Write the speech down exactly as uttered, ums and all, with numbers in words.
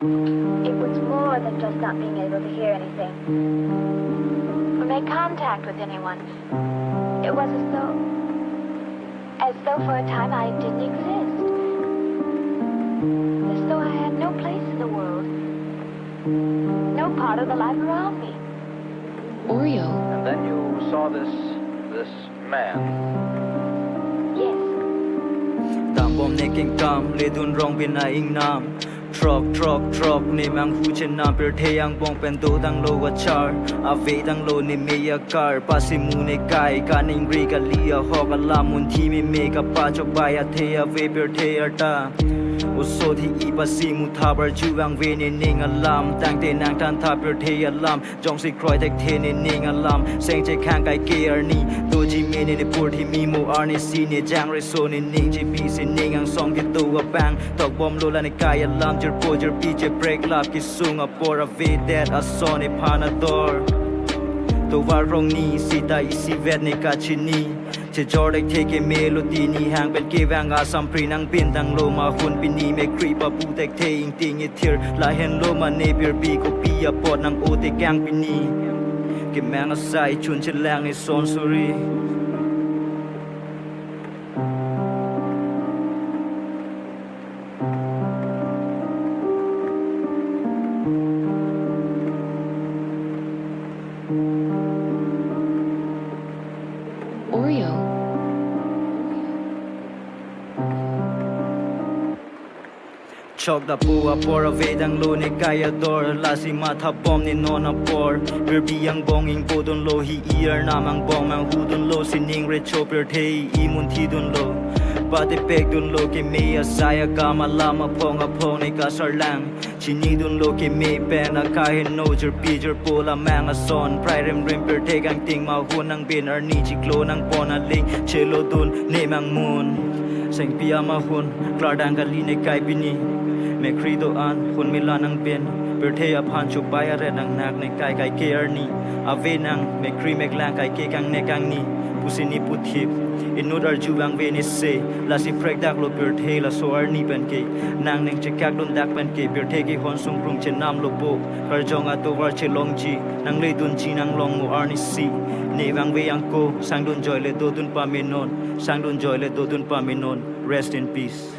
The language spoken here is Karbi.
It was more than just not being able to hear anything or make contact with anyone. It was as though, as though for a time I didn't exist. As though I had no place in the world, no part of the life around me. Oreo. And then you saw this this man. Yes. Tambom ne kengkam ledun rong bin a ingnam. Throk throk throk ne manghu chenam, pirthe angbong pen dodanglo achar, avedanglo ne me akar, pasimu ne kai kaningri kali ahok alam, munthi meme kapachok bai athe ave pirthe arta. Oso thi ipasimu thap arju vangve ne ning alam, tangte nangthan thap pirthe alam, jongsi kroi thekthe ne ning alam, sengche khang kaike arni, doji me ne ne purthi mimo arnisi ne jangreso ne ning, jipisi ning angsong kedo apang, tokbomlo la ne kai alam, jirpo jirpi cheprek lap kesung apor avedet ason ephan ador. Tovar rongni sita isivet ne kachini, chejor thekthe kemelo tini, hang pen kevang asam pri nang pintanglo mahun, pini mekkri papu thekthe ingting ithir, lahenlo mane pirpi kopi apot nang-o tekang pini. Kemang asai chun chelang ne son suri. Oreo. Chokdapo apor avedanglo ne kai ador, lasi mathapom ne non apor, pirpi angbong ingpodunlo hi, i arnam angbong manghudunlo, sining recho pirthe imunthidunlo, patepekdunlo keme asai akam, alam aphong aphong ne kasarlang, chinidunlo keme pen akaheno, jirpi jirpo lamang ason, prai rimrim pirthe kangting mahun, nang bin arni chiklo nangpon aling, chelodun ne mangmun. Sengpi amahun, klardang kali ne kai pini, mekkri do-an hun mela nang pen, pirthe aphan chupai aret nang nak ne kai kaike arni, ave nang mekkri meklang kaike kang ne kangni, pusi ne puthip, inut arju vangve ne se, lasi prekdaklo pirthe laso arni penke, nang neng chekak dundak penke, pirthe kehon sungkrung chenamlo po, karjong atovar chelongji, nang ledunji nang longmo arnisi, ne vangve angko, sangdun joy le dodun pamenon, sangdun joy le dodun pamenon, rest in peace.